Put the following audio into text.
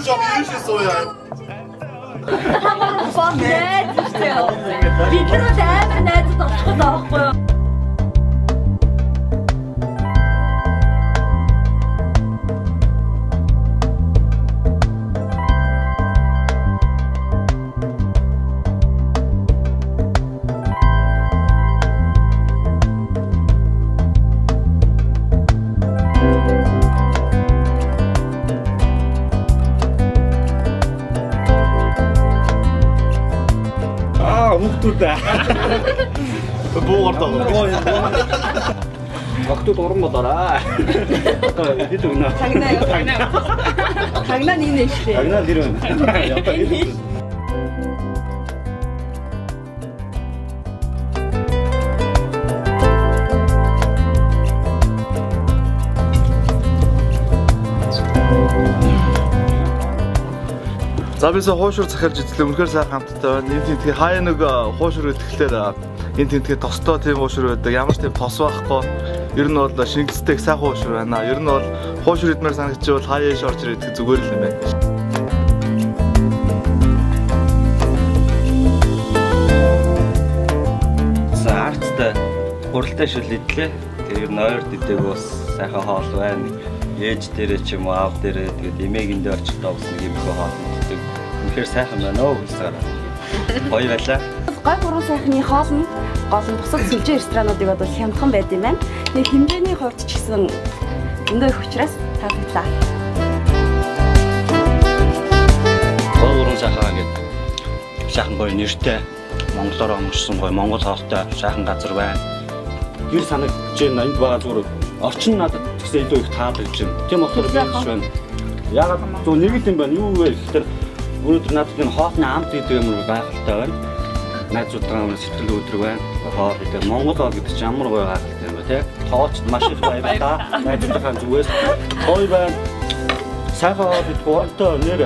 Жоо ийшээ сууя. Бон найз шүү дээ. Бид нар бол амар найзууд олчих гээд байгаа байхгүй юу? Хүүхдүүдээ. Буугаар даа. Октод уран болоорой. Хэд өгнө? Тагнаа юу? Тагнаа нэг нэ шүү дээ. Тагнаа нэр байна. За би сая хуушур захиалж идлээ. Үнэхээр сайхан амттай байна. Энэ тентгээ хаяа нэг хуушур идэхлээр энэ тентгээ тостой тийм хуушур байдаг. Ямар ч тийм тос байхгүй. Ер нь бол шингэцтэй сайхан хуушур байна. Ер нь бол хуушур идмээр санагдчихвал хаяа иш орж ирэх зүгээр л юм байна. За арцтай хуралтай шүл идлээ. Тэр нойрд идээг бас сайхан хоол байна. Ээж дээрээ ч юм уу аав дээрээ тэгээд эмээгэндээ очихдоо бас нэг юм хоол иддэг. Үнэхээр сайхан байна оо хүлсээр. Гоё байлаа. Гой гурван сайхны хоол нь гол нь бусад сүлжээ ресторануудыг бол хямдхан байд юм байна. Нэг хэмжээний хувьд ч гэсэн өндөө их учраас таалагдлаа. Гой гурван сайхан гэдэг сайхан гоё нэртэй монголоор онгорсон гоё монгол хоолтой сайхан газар байна. Гэр санагдаж байна. Энд байгаа зүгээр орчин надад тэгсэн илүү их таалагдж байна. Тийм болохоор би ингэж байна. Ягаад зөв нэг л юм байна. Юу вэ гэхээр өнөөдөр надад энэ хоолны амт гэдэг юм гайхалтай байна. Найзуудтайгаа сэтгэл өдрөг байна. Хоол гэдэг Монгол хоол гэдэг чинь ямар гоё гайхалтай юм бэ те. Тоолчд маш их баярлалаа. Найзуудынхаа зүгээс гоё байна. Сайхан хоол идэх урамтай нэр.